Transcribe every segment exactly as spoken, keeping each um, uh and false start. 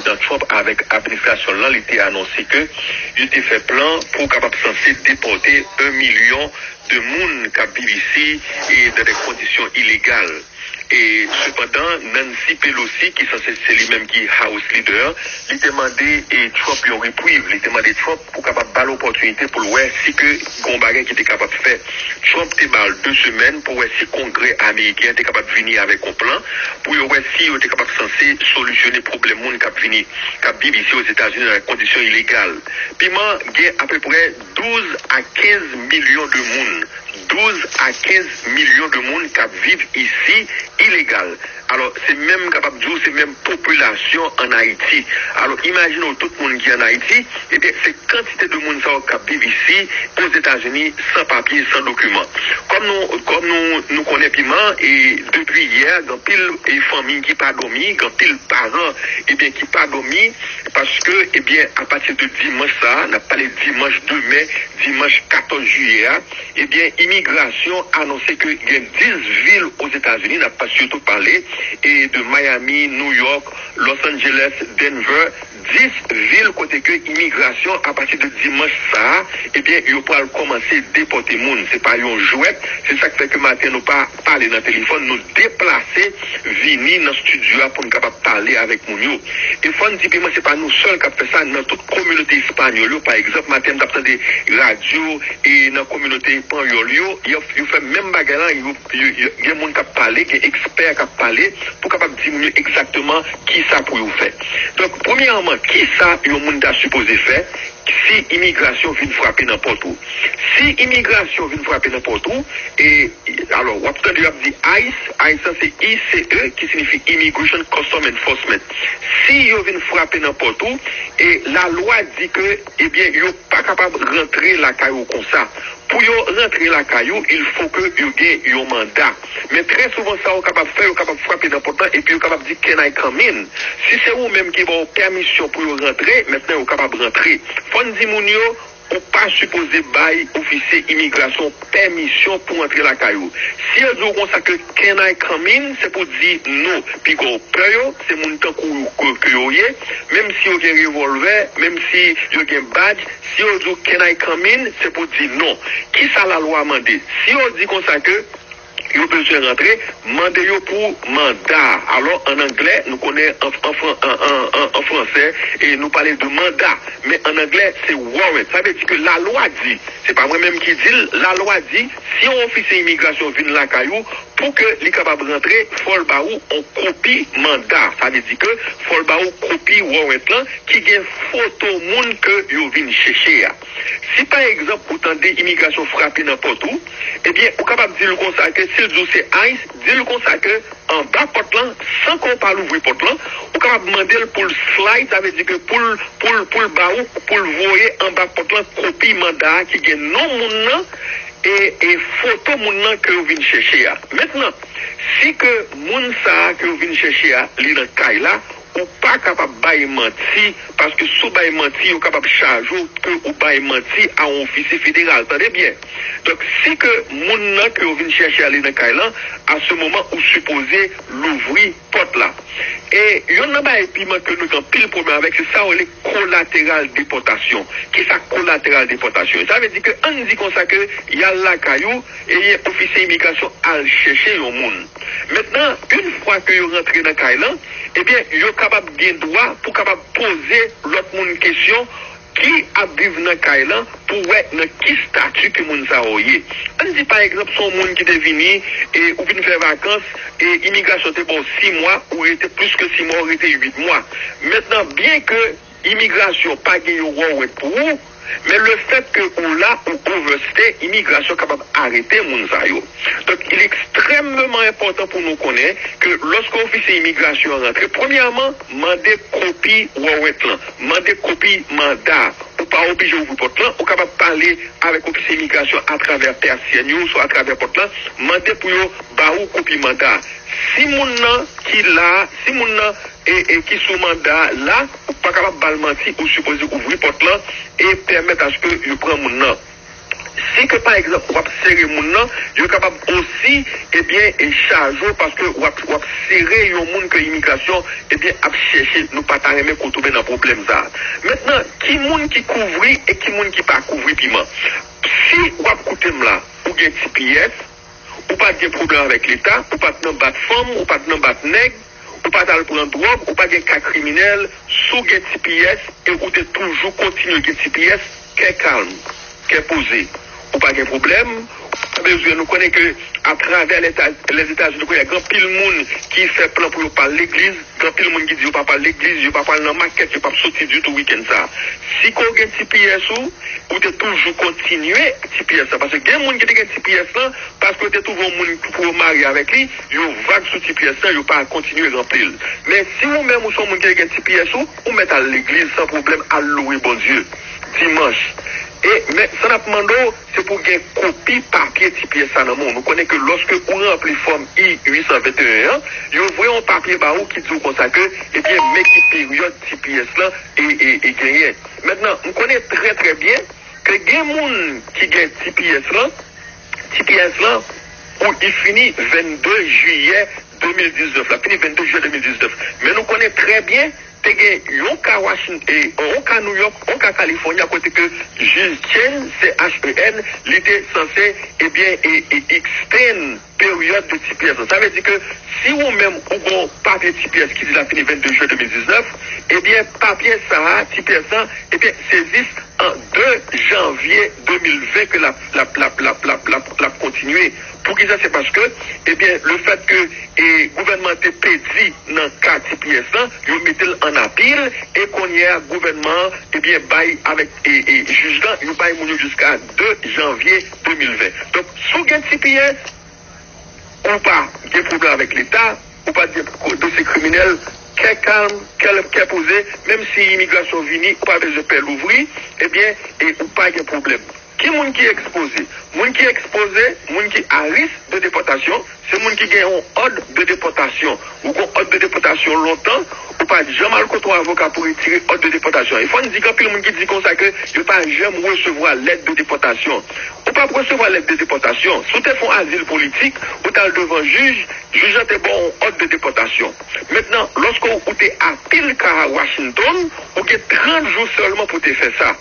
Prezidan Trump avèk administrasyon l lan, li te anonse ke yo te fè plan pou kapab sanse depòte yon milyon de moun k ap viv isi e nan de kondisyon ilegal. E sepandan, Nancy Pelosi, ki sanse se li menm ki House Leader, li te mande e Trump yon reprieve. Li te mande Trump pou kapab ba l opòtinite pou l wè si ke gon bagay ki te kapab fè. Trump te ba l de semèn pou wè si Kongrè ameriken an te kapab vini avèk yon plan pou yo wè si yo te kapab sanse solisyone pwoblèm moun k ap vini, k ap viv isi Ozetazini nan kondisyon ilegal. Piman gen apeprè douz a kenz milyon de moun, douz a kenz milyon de moun k ap viv isi ilegal. Alò, se menm, kapab di w, se menm popilasyon ann Ayiti. Alò, imajine w tout moun ki ann Ayiti, ebyen, se kantite de moun sa yo k ap viv isi Ozetazini san papye, san dokiman. Kòm nou, kòm nou, nou konnen Piman, e depi yè, gen anpil e fanmi ki pa dòmi, gen anpil paran, ebyen, ki pa dòmi, paske, ebyen, apati de dimanch sa a, n ap pale dimanch demen, dimanch katòz jiyè a, ebyen, imigrasyon anonse ke gen dis vil Ozetazini, n ap pa sitou pale e de Miami, New York, Los Angeles, Denver, dis vil kote ke imigrasyon apati de dimanch sa a, ebyen, yo pral kòmanse depòte moun. Se pa yon jwèt, se sa k fè ke maten nou pa pale nan telefòn, nou deplase vini nan estidyo a pou n kapab pale avèk moun yo. E fò n di Piman, se pa nou sèl k ap fè sa, nan tout kominote espanyòl yo, pa egzanp, maten m t ap tande radyo e nan kominote panyòl yo, yo, yo fè menm bagay la, yo, yo, yo, gen moun k ap pale, gen ekspè k ap pale, pou kapab di moun yo egzakteman kisa pou yo fè. Donk, premyèman, kisa yon moun ta sipoze fè si imigrasyon vin frape nan pòt ou? Si imigrasyon vin frape nan pòt ou, e, alò, w ap tande y ap di ice, ice lan se I C E, ki siyifi Immigration Custom Enforcement. Si yo vin frape nan pòt ou, e lalwa di ke, ebyen, yo pa kapab rantre lakay ou konsa. Pou yo rantre lakay ou, il faut que yo gen yon manda. Men trè souvan, sa yo kapab fè, yo kapab frape nan pòt lan epi yo kapab di, "Can I come in?" Si se ou menm ki ba yo pèmisyon pou yo rantre, mentnan yo kapab rantre. Fò n di moun yo, ou pa sipoze bay ofisye imigrasyon pèmisyon pou antre lakay ou. Si yo di w konsa ke, "Can I come in?", se pou di non. Piga w pè yo, se moun tankou w ke, ke yo ye, menm si yo gen revòlvè, menm si yo gen badj, si yo di w, "Can I come in?", se pou di non. Kisa lalwa mande? Si yo di konsa ke yo bezwen rantre, mande yo pou manda. Alò, an anglè, nou konnen an, an fran-, an, an, an, an fransè, e nou pale de manda, men an anglè, se warrant. Sa vle di ke lalwa di, se pa mwen menm ki di l, lalwa di, si yon ofisye imigrasyon vin lakay ou, pou ke li kapab rantre, fò l ba ou yon kopi manda. Sa vle di ke fò l ba ou kopi warrant lan ki gen foto moun ke yo vin chèche a. Si pa egzanp ou tande imigrasyon frape nan pòt ou, ebyen, ou kapab di l konsa ke si l di w se ice, di l konsa ke anba pòt lan, san ke w pa louvri pòt lan, ou kapab mande l pou l slide, sa vle di ke pou l, pou l, pou l ba ou, pou l voye anba pòt lan kopi manda a ki gen non moun nan e, e foto moun nan ke yo vin chèche a. Mentnan, si ke moun sa a ke yo vin chèche a, li nan kay la, ou pa kapab bay manti, paske si w bay manti, yo kapab chaje w ke ou bay manti a yon ofisye federal. Tande byen. Donk, si ke moun nan ke yo vin chèche a li nan kay lan, a se moman ou sipoze louvri pòt la. E youn nan bagay Piman ke nou gen anpil pwoblèm avèk, se sa yo rele kolateral depòtasyon. Kisa kolateral depòtasyon? Sa vle di ke, ann di konsa ke y al lakay ou, e ofisye imigrasyon al chèche yon moun. Mentnan, yon fwa ke yo rantre nan kay lan, ebyen, yo kapab gen dwa pou kapab poze lòt moun kesyon ki ap viv nan kay lan pou wè nan ki estati ke moun sa yo ye. Ann di, pa egzanp, se yon moun ki te vini e ou vin fè vakans e imigrasyon te ba w sis mwa, ou rete plis ke sis mwa, ou rete uit mwa. Mentnan, byen ke imigrasyon pa gen yon warrant pou ou, men lefètke ou la, ou overstay, imigrasyon kapab arete moun sa yo. Donk, il est extrêmement important pou nou konnen ke lòske ofisye imigrasyon an rantre, premyèman, mande kopi warrant lan, mande kopi manda. Ou pa oblije ouvri pòt lan, ou kapab pale avèk ofisye imigrasyon atravè pèsyèn yo, oswa atravè pòt lan, mande pou yo ba ou kopi manda. Si moun nan ki la, si moun nan e, e ki sou manda la, ou pa kapab ba l manti, ou sipoze ouvri pòt lan e pèmèt aske yo pran moun nan. Si ke pa egzanp w ap sere moun nan, yo kapab osi, ebyen, e chaje w paske w ap, w ap sere yon moun ke imigrasyon, ebyen, ap chèche. Nou pa ta renmen ke w tonbe nan pwoblèm sa a. Mentnan, ki moun ki kouvri e ki moun ki pa kouvri piman? Si w ap koute m la, ou gen T P S, ou pa t gen pwoblèm avèk Leta, ou pa t nan bat fanm, ou pa t nan bat nèg, ou pa t al pran dwòg, ou pa gen ka kriminèl, si w gen T P S e ou te toujou kontinye gen T P S, kè kalm, kè poze. Ou pa gen pwoblèm, ou pa bezwen, nou konnen ke atravè Leta, Lèzetazini, nou konnen gen anpil moun ki fè plan pou yo pa al legliz, gen anpil moun ki di yo pa pral legliz, yo pa pral nan makèt, yo p ap soti ditou wikenn sa a. Si ke w gen T P S ou, ou te toujou kontinye T P S la. Paske gen moun ki te gen T P S lan, paske yo te twouve yon moun pou yo marye avèk li, yo vag sou T P S lan, yo pa kontinye ranpli l. Men si ou menm ou se yon moun ki te gen T P S ou, ou mèt al legliz san pwoblèm, al louwe Bondye dimanch. E, men, sa n ap mande w, se pou gen kopi papye T P S sa nan men w. Nou konnen ke lòske ou ranpli fòm I uit san venteyen an, yo voye yon papye ba ou ki di w konsa ke, ebyen, men ki peryòd T P S lan e, e, e genyen. Mentnan, m konnen trè, trè byen ke gen moun ki gen T P S lan, T P S lan, pou li fini vennde jiyè de mil diznèf la, fini vennde jiyè de mil diznèf. Men nou konnen trè byen, te gen yon ka Washington, e, yon ka New York, yon ka California, kote ke jij Chen, C H E N, li te sanse, ebyen, e, e extend peryòd de T P S lan. Sa vle di ke si ou menm ou gon papye T P S ki di l ap fini vennde jiyè de mil diznèf, ebyen, papye sa a, T P S lan, ebyen, se jis an de janvye de mil ven ke l ap, l ap, l ap, l ap, l ap, l ap, l ap kontinye. Poukisa? Se paske, ebyen, le fèt ke, e, gouvènman te pèdi nan ka T P S lan, yo mete l an apil, e kounye a, gouvènman an, ebyen, bay avèk, e, e, jij lan, yo bay moun yo jiska de janvye de mil ven. Donk, si w gen T P S, ou pa gen pwoblèm avèk Leta, ou pa gen dosye kriminèl, kè kalm, kè, kè poze, menm si imigrasyon vini, ou pa bezwen pè louvri, ebyen, e ou pa gen pwoblèm. Ki moun ki ekspoze? Moun ki ekspoze, moun ki a risk de depòtasyon, se moun ki gen yon òd de depòtasyon. Ou gen yon òd de depòtasyon lontan, ou pa t janm al kote yon avoka pou retire òd de depòtasyon. E fò n di gen anpil moun ki di konsa ke yo pa janm resevwa lèt de depòtasyon. Ou p ap resevwa lèt de depòtasyon. Si w te fè yon azil politik, ou t al devan jij, jij lan te ba w yon òd de depòtasyon. Mentnan, lòske w te apil ka a Washington, ou gen trant jou sèlman pou w te fè sa.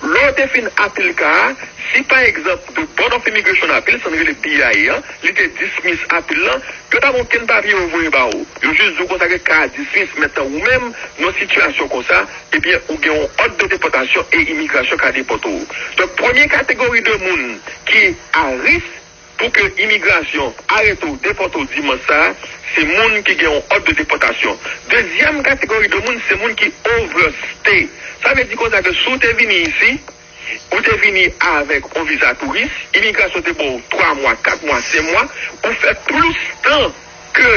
Lè w te fin apil ka a, si pa egzanp, the Board of Immigration Appeal, sa n rele B I A an, li te dismiss apil lan, yo pa gen okenn papye yo voye ba ou. Yo jis di w konsa ke ka a dismiss. Mentnan, ou menm, nan yon sitiyasyon konsa, ebyen, ou gen yon òd de depòtasyon e imigrasyon ka depòte w. Donk, premye kategori de moun ki a risk pou ke imigrasyon arete w, depòte w dimanch sa a, se moun ki gen yon òd de depòtasyon. Dezyèm kategori de moun, se moun ki overstay. Sa vle di konsa ke si w te vini isi, ou te vini avèk yon viza touris, imigrasyon te ba w twa mwa, kat mwa, senk mwa, ou fè plis tan ke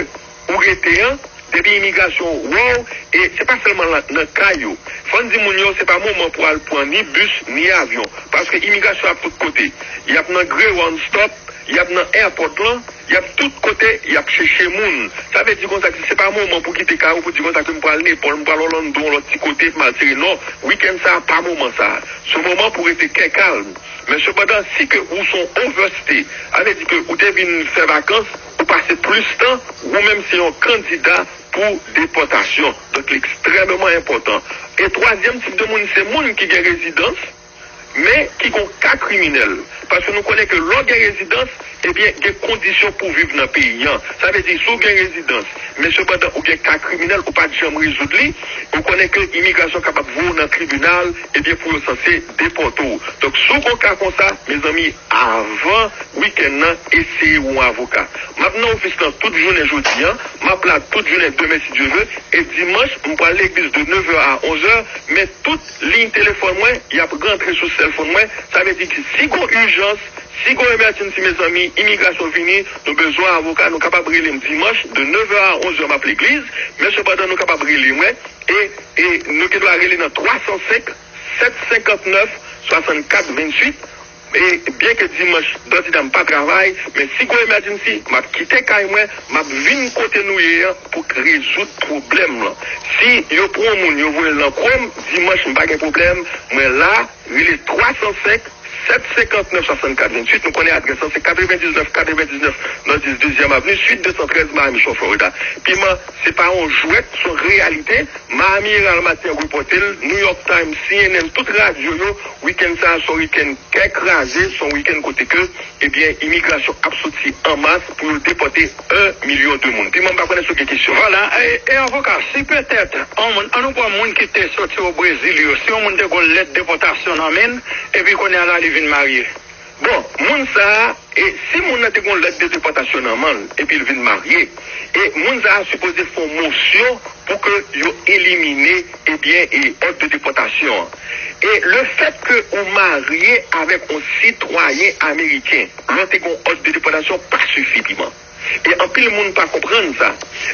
ou rete an, depi imigrasyon wè w, e se pa sèlman nan, nan kay yo. Fò n di moun yo, se pa moman pou al pran ni bis, ni avyon, paske imigrasyon ap tout kote. Y ap nan Greyhound Stop, y ap nan airport lan, y ap tout kote, y ap chèche moun. Sa vle di konsa ke se pa moman pou kite kay ou pou di konsa ke m pral Nepal, m pral Orlando, yon lòt ti kote, m al sere. Non, wikenn sa a pa moman sa a. Se yon moman pou rete kè kalm. Men sepandan, si ke ou se yon overstay, sa vle di ke ou te vin fè vakans, ou pase plis tan, ou menm se yon kandida pou depòtasyon. Donk, li ekstrèmeman enpòtan. E twazyèm tip de moun, se moun ki gen rezidans, men ki gon ka kriminèl. Paske nou konnen ke lè w gen rezidans, ebyen, gen kondisyon pou w viv nan peyi an. Sa vle di, si w gen rezidans, men sepandan ou gen ka kriminèl, ou pa t janm rezoud li, ou konnen ke imigrasyon kapab voye w nan tribinal, ebyen, pou yo sanse depòte w. Donk, si w gon ka konsa, mezanmi, avan wikenn nan, eseye w yon avoka. M ap nan ofis lan tout jounen jodi an, m ap la tout jounen demen si Dye ve, e dimanch, m pral legliz de nevè a onzè, men tout liy telefòn mwen, y ap rantre sou sèlfòn mwen. Sa vle di ke si gon ijans, si gon emergency, mezanmi, imigrasyon vini, nou bezwen avoka, nou kapab rele m dimanch, de nevè a onzè m ap legliz, men sepandan nou kapab rele mwen, e, e nou gen dwa rele nan twa san senk, sèt senkant nèf, swasannkat venntuit, e byen ke dimanch, dòdinè m pa travay, men si gon emergency, m ap kite kay mwen, m ap vin kote nou ye an pou k rezoud pwoblèm lan. Si yo pran yon moun, yo voye l nan Chrome, dimanch, m pa gen pwoblèm, mwen la, rele twa san senk, sèt senkant nèf swasannkat venntuit, nou konnen adrès lan, se katrevendiznèf katrevendiznèf Northeast Deuxième Avenue, Suite deux cent treize, Miami Shores, Florida. Piman, se pa yon jwèt, se yon reyalite. Miami Herald maten an repòte l, New York Times, C N N, tout radyo yo, wikenn sa a, se yon wikenn kè kraze, se yon wikenn kote ke, ebyen, imigrasyon ap soti an mas pou yo depòte yon milyon de moun. Piman, m pa konnen si w gen kesyon. Vwala, e, e avoka, si petèt, yon moun, an nou pran moun ki te soti o Brezil yo, si yon moun te gen lèt depòtasyon nan men l, epi kounye a la li vin marye. Bon, moun sa a, e si moun nan te gen lèt de depòtasyon nan men l, epi l vin marye, e moun sa a sipoze fè yon mosyon pou ke yo elimine, ebyen, e òd de depòtasyon an. E le fèt ke ou marye avèk yon sitwayen ameriken, lè w te gen yon òd de depòtasyon, pa sifi, Piman. E anpil moun pa konprann sa.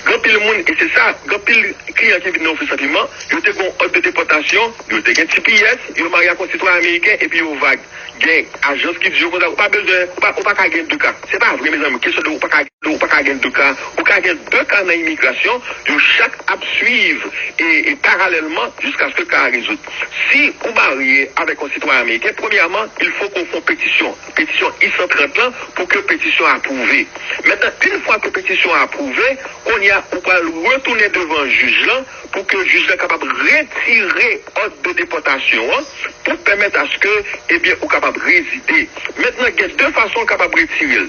Gen anpil moun, e se sa, gen anpil kliyan ki vin nan ofis lan, Piman, yo te gen yon òd de depòtasyon, yo te gen T P S, yo marye ak yon sitwayen ameriken, epi yo vag. Gen ajans ki di yo konsa, ou pa bezwen, ou pa, ou pa ka gen de ka. Se pa vre, mezanmi, kesyon de ou pa ka, ou pa ka gen de ka. Ou ka gen de ka nan imigrasyon, yo chak ap swiv e, e paralèlman jiskaske ka a rezoud. Si ou marye avèk yon sitwayen ameriken, premyèman, il faut qu'on fasse une pétition. Petisyon I san trant lan pou ke petisyon apwouve. Mentnan, yon fwa ke petisyon apwouve, kounye a, ou pral retounen devan jij lan pou ke jij lan kapab retire òd de depòtasyon an pou pèmèt aske, ebyen, ou kapab rezide. Mentnan, gen de fason ou kapab retire l.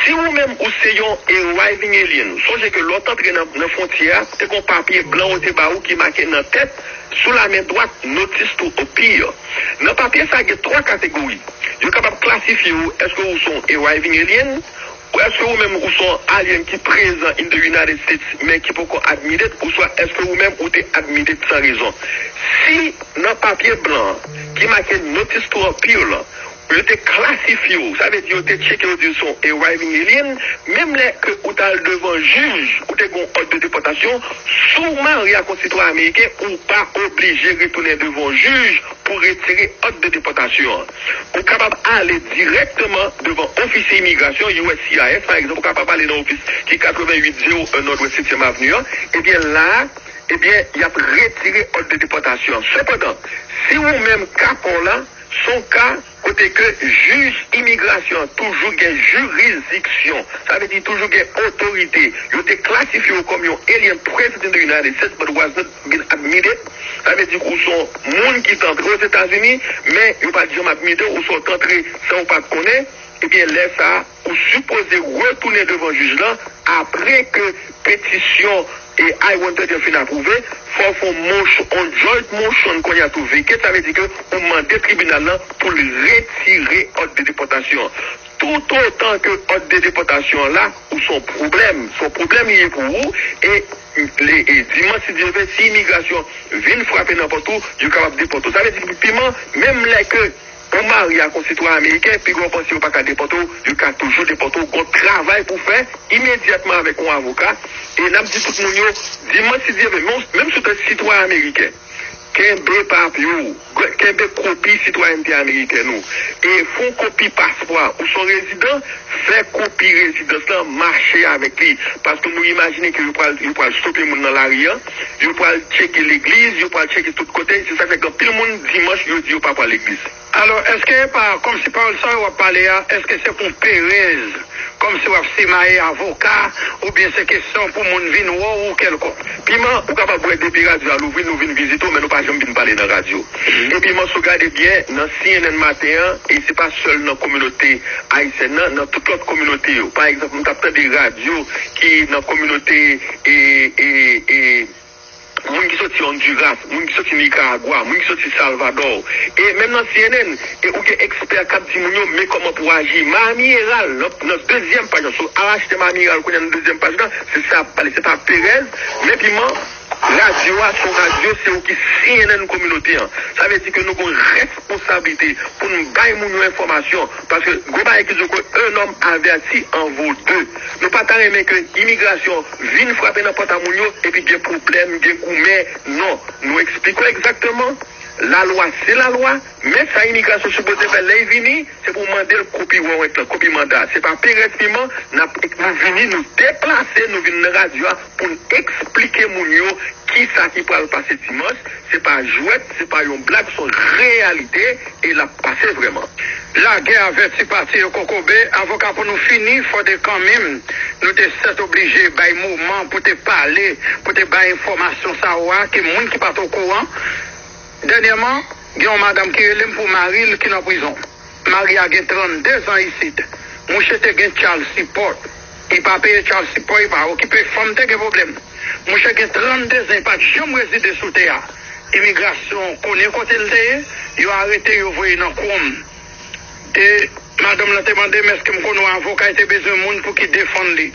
Si ou menm ou se yon arriving alien, sonje ke lè w t antre nan, nan fwontyè a, te gen yon papye blan yo te ba ou ki make nan tèt, sou la men dwat, Notice to Appear. Nan papye sa a, gen twa kategori. Yo kapab klasifye w, èske ou se yon arriving alien, ou èske ou menm ou se yon alien ki prezan in the United States, men ki poko admitted, oswa èske ou menm ou te admitted san rezon. Si nan papye blan an, ki make Notice to Appear lan, yo te klasifye w, sa vle di yo te tcheke, yo di w se yon arriving alien, menm lè ke ou t al devan jij, ou te gen yon òd de depòtasyon, si w marye ak yon sitwayen ameriken, ou pa oblije retounen devan jij pou retire òd de depòtasyon an. Ou kapab ale dirèkteman devan ofisye imigrasyon, U S C I S, pa egzanp, ou kapab ale nan ofis ki katreven uit zewo en Northwest Setyèm Avni an, ebyen la a, ebyen, y ap retire òd de depòtasyon an. Sepandan, si ou menm ka pa w la, se yon ka kote ke jij imigrasyon an toujou gen jiridiksyon, sa vle di toujou gen otorite. Yo te klasifye w kòm yon alien present in the United States but was not been admitted. Sa vle di ke ou se yon moun ki t antre Ozetazini, men yo pa t janm admite w, oswa w t antre san ou pa t konnen. Ebyen, lè sa a, ou sipoze retounen devan jij lan apre ke petisyon e I one thirty an fin apwouve. Fò w fè yon motion, yon joint motion kounye a tou vacate, sa vle di ke ou mande tribinal lan pou l retire òd de depòtasyon an. Toutotan ke òd de depòtasyon an la, ou se yon pwoblèm. Se yon pwoblèm li ye pou ou, e, le, e dimanch, si Dye vle, si imigrasyon vin frape nan pòt ou, yo kapab depòte w. Sa vle di, Piman, menm lè ke ou marye ak yon sitwayen ameriken, piga w panse yo pa ka depòte w, yo ka toujou depòte w. Gon travay pou fè imedyatman avèk yon avoka. E n ap di tout moun yo, dimanch, si Dye vle, menm, menm si w te sitwayen ameriken, kenbe papye w, kenbe kopi sitwayènte amerikèn ou. E fè yon kopi paspwa. Ou se yon rezidan, fè kopi rezidans lan mache avèk li. Paske nou imajine ke yo pral, yo pral stope moun nan lari an, yo pral tcheke legliz, yo pral tcheke tout kote. Se sa k fè gen anpil moun dimanch yo di yo pa pral legliz. Alò, èske pa, kòmsi pawòl sa yo w ap pale a, èske se pou perèz, kòmsi w ap simaye avoka, oubyen se kesyon pou moun vin wè w ou kèlkonk? Piman, ou kapab wè depi radyo a louvri, nou vin vizite w, men nou pa janm vin pale nan radyo. E Piman, si w gade byen, nan C N N maten an, e se pa sèl nan kominote ayisyèn nan, nan tout lòt kominote yo. Pa egzanp, m t ap tande radyo ki nan kominote, e, e, e, moun ki soti Honduras, moun ki soti Nicaragua, moun ki soti Salvador. E menm nan C N N, e ou gen ekspè k ap di moun yo, men kòman pou aji. Miami Herald, nan, nan dezyèm paj lan, si w al achte Miami Herald kounye a nan dezyèm paj lan, se sa ap pale, se pa perèz, men Piman, radyo a, se yon radyo, se ou ki C N N kominote an. Sa vle di ke nou gen yon responsablite pou n bay moun yo enfòmasyon, paske gon bagay ki di ke un homme averti en vaut deux. Nou pa ta renmen ke imigrasyon vin frape nan pòt a moun yo, epi gen pwoblèm, gen goumen. Non, nou eksplike w egzakteman Lalwa se lalwa, men sa imigrasyon sipoze fè lè y vini, se pou mande l kopi wòrant lan, kopi manda. Se pa perèz piman, n ap, nou vini, nou deplase, nou vin nan radyo a pou n eksplike moun yo kisa ki pral pase dimanch. Se pa jwèt, se pa yon blag, se yon reyalite, e l ap pase vrèman. Lagè avèti pati yo kokobe, avoka pou nou fini, fò de kanmenm, nou te sètoblije bay moman pou te pale, pou te bay enfòmasyon sa yo a, ke moun ki pa t okouran. Dènyèman, gen yon madanm ki rele m pou mari l ki nan prizon. Mari a gen trannde zan isit. Mouche te gen child support. Li pa peye child support, li pa okipe fanm, te gen pwoblèm. Mouche gen trannde zan, li pa t janm rezide sou tè a. Imigrasyon konnen kote l te ye, yo arete, yo voye nan Kwòm. E madanm lan te mande m èske m konn yon avoka, li te bezwen moun pou ki defann li.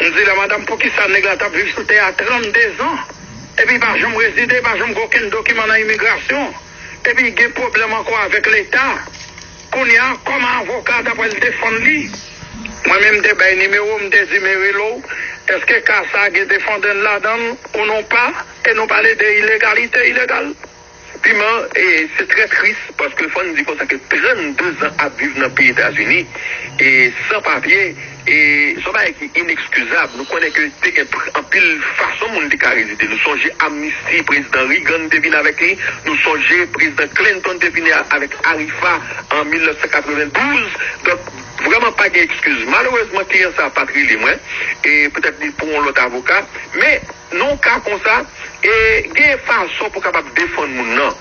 M di la, madanm, poukisa nèg la t ap viv sou tè a trannde zan, epi li pa janm rezide, li pa janm gen okenn dokiman nan imigrasyon, epi li gen pwoblèm ankò avèk Leta? Kounye a, kòman avoka ta pral defann li? Mwen menm, m te bay nimewo, m te di, men rele w, èske ka sa a gen defandan l ladan l ou non pa? E nou pale de ilegalite ilegal. Piman, e, se trè tris, paske fò n di konsa ke trannde zan ap viv nan peyi Etazini, e, san papye, e, se yon bagay ki inekskizab. Nou konnen ke te gen pr-, anpil fason moun te ka rezide. Nou sonje amnisti prezidan Reagan te vin avèk li, nou sonje prezidan Clinton te vin a-, avèk ARIFA an mil nèf san katrevendouz. Donk, vrèman pa gen ekskiz. Malerezman, kliyan sa a pa t rele mwen, e petèt li pou yon lòt avoka, men nan yon ka konsa, e gen fason pou kapab defann moun nan.